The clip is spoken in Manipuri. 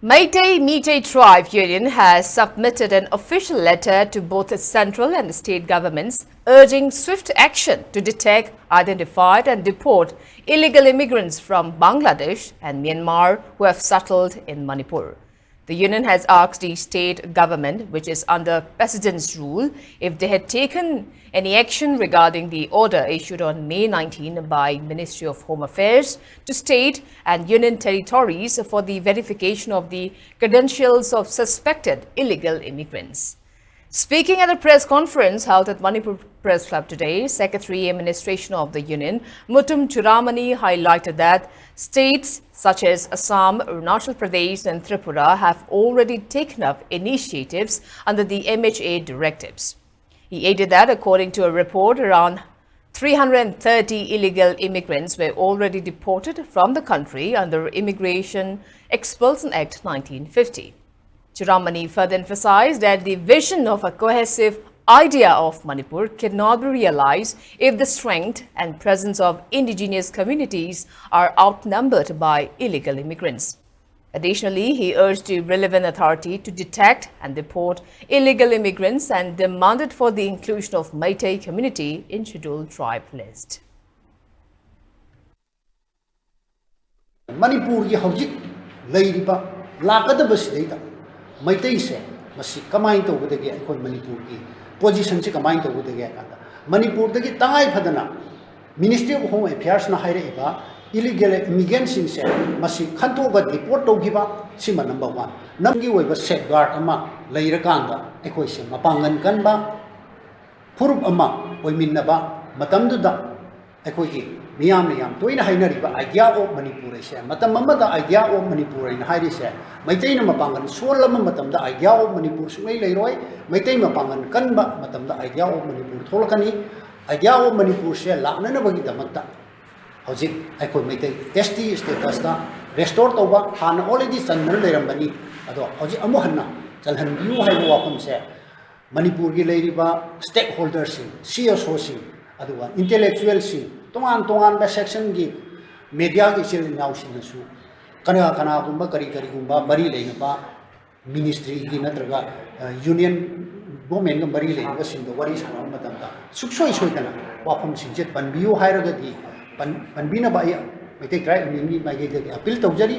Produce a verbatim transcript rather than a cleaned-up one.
Meitei Meitei Tribe Union has submitted an official letter to both the central and the state governments urging swift action to detect, identify, and deport illegal immigrants from Bangladesh and Myanmar who have settled in Manipur. The union has asked the state government, which is under President's rule, if they had taken any action regarding the order issued on May nineteen by Ministry of Home Affairs to state and union territories for the verification of the credentials of suspected illegal immigrants. Speaking at a press conference held at Manipur Press Club today, Secretary Administration of the Union, Mutum Churamani, highlighted that states such as Assam, Arunachal Pradesh, and Tripura have already taken up initiatives under the M H A directives. He added that, according to a report, around three hundred thirty illegal immigrants were already deported from the country under Immigration Expulsion Act nineteen fifty. Churamani further emphasized that the vision of a cohesive idea of Manipur cannot be realized if the strength and presence of indigenous communities are outnumbered by illegal immigrants. Additionally, he urged the relevant authority to detect and deport illegal immigrants and demanded for the inclusion of Meitei community in Scheduled Tribe list. ꯃꯅꯤꯄꯨꯔꯒꯤ ꯍꯧꯖꯤꯛ ꯂꯩꯔꯤꯕ, ꯂꯥꯛꯀꯗꯕꯁꯤꯗꯩꯗ ꯃꯩꯇꯩꯁꯦ ꯃꯁꯤ ꯀꯃꯥꯏꯅ ꯇꯧꯒꯗꯒꯦ? ꯑꯩꯈꯣꯏ ꯃꯅꯤꯄꯨꯔꯒꯤ ꯄꯣꯖꯤꯁꯟꯁꯤ ꯀꯃꯥꯏꯅ ꯇꯧꯒꯗꯒꯦ ꯍꯥꯏ ꯀꯥꯟꯗ, ꯃꯅꯤꯄꯨꯔꯗꯒꯤ ꯇꯉꯥꯏ ꯐꯗꯅ Ministry of Home Affairsꯅ ꯍꯥꯏꯔꯛꯏꯕ illegal immigrantꯁꯤꯡꯁꯦ ꯃꯁꯤ ꯈꯟꯇꯣꯛꯑꯒ deport ꯇꯧꯈꯤꯕ, ꯁꯤꯃ number one꯫ ꯅꯝꯒꯤ ꯑꯣꯏꯕ safeguard ꯑꯃ ꯂꯩꯔꯀꯥꯟꯗ ꯑꯩꯈꯣꯏꯁꯦ ꯃꯄꯥꯡꯒꯜ ꯀꯟꯕ ꯐꯨꯔꯨꯞ ꯑꯃ ꯑꯣꯏꯃꯤꯟꯅꯕ ꯃꯇꯝꯗꯨꯗ, ꯑꯩꯈꯣꯏꯒꯤ ꯃꯤꯌꯥꯝꯅ ꯌꯥꯝ ꯇꯣꯏꯅ ꯍꯥꯏꯅꯔꯤꯕ idea of Manipur ꯑꯁꯦ, ꯃꯇꯝ ꯑꯃꯗ idea of Manipur ꯍꯥꯏꯅ ꯍꯥꯏꯔꯤꯁꯦ ꯃꯩꯇꯩꯅ ꯃꯄꯥꯡꯒꯜ ꯁꯣꯜꯂꯕ ꯃꯇꯝꯗ idea of Manipur ꯁꯨꯡꯂꯩ ꯂꯩꯔꯣꯏ꯫ ꯃꯩꯇꯩ ꯃꯄꯥꯡꯒꯜ ꯀꯟꯕ ꯃꯇꯝꯗ idea of Manipur ꯊꯣꯛꯂꯛꯀꯅꯤ꯫ Idea of Manipurꯁꯦ ꯂꯥꯛꯅꯅꯕꯒꯤꯗꯃꯛꯇ ꯍꯧꯖꯤꯛ ꯑꯩꯈꯣꯏ ꯃꯩꯇꯩ S T statusꯇ restore ꯇꯧꯕ, ꯍꯥꯟꯅ already ꯆꯟꯗꯅ ꯂꯩꯔꯝꯕꯅꯤ, ꯑꯗꯣ ꯍꯧꯖꯤꯛ ꯑꯃꯨꯛ ꯍꯟꯅ ꯆꯜꯍꯟꯕꯤꯌꯨ ꯍꯥꯏꯕ ꯋꯥꯐꯝꯁꯦ ꯃꯅꯤꯄꯨꯔꯒꯤ ꯂꯩꯔꯤꯕ stakeholderꯁꯤꯡ, C S Oꯁꯤꯡ, ꯑꯗꯨꯒ intellectualꯁꯤꯡ, ꯇꯣꯉꯥꯟ ꯇꯣꯉꯥꯟꯕ sectionꯒꯤ mediaꯒꯤ ꯏꯆꯤꯜ ꯏꯅꯥꯎꯁꯤꯡꯅꯁꯨ ꯀꯅꯥ ꯀꯅꯥꯒꯨꯝꯕ ꯀꯔꯤ ꯀꯔꯤꯒꯨꯝꯕ ꯃꯔꯤ ꯂꯩꯅꯕ ꯃꯤꯅꯤꯁꯇ꯭ꯔꯤꯒꯤ ꯅꯠꯇ꯭ꯔꯒ ꯌꯨꯅꯤꯌꯟ ꯒꯣꯔꯃꯦꯟꯒ ꯃꯔꯤ ꯂꯩꯅꯕꯁꯤꯡꯗ ꯋꯥꯔꯤ ꯁꯥꯟꯅꯕ ꯃꯇꯝꯗ ꯁꯨꯡꯁꯣꯏ ꯁꯣꯏꯗꯅ ꯋꯥꯐꯝꯁꯤꯡꯁꯦ ꯄꯟꯕꯤꯌꯨ ꯍꯥꯏꯔꯒꯗꯤ ꯄꯟ- ꯄꯟꯕꯤꯅꯕ ꯑꯩ ꯃꯩꯇꯩ ꯇ꯭ꯔꯥꯏꯕ ꯌꯨꯅꯤꯌꯟꯒꯤ ꯃꯥꯏꯀꯩꯗꯒꯤ ꯑꯄꯤꯜ ꯇꯧꯖꯔꯤ꯫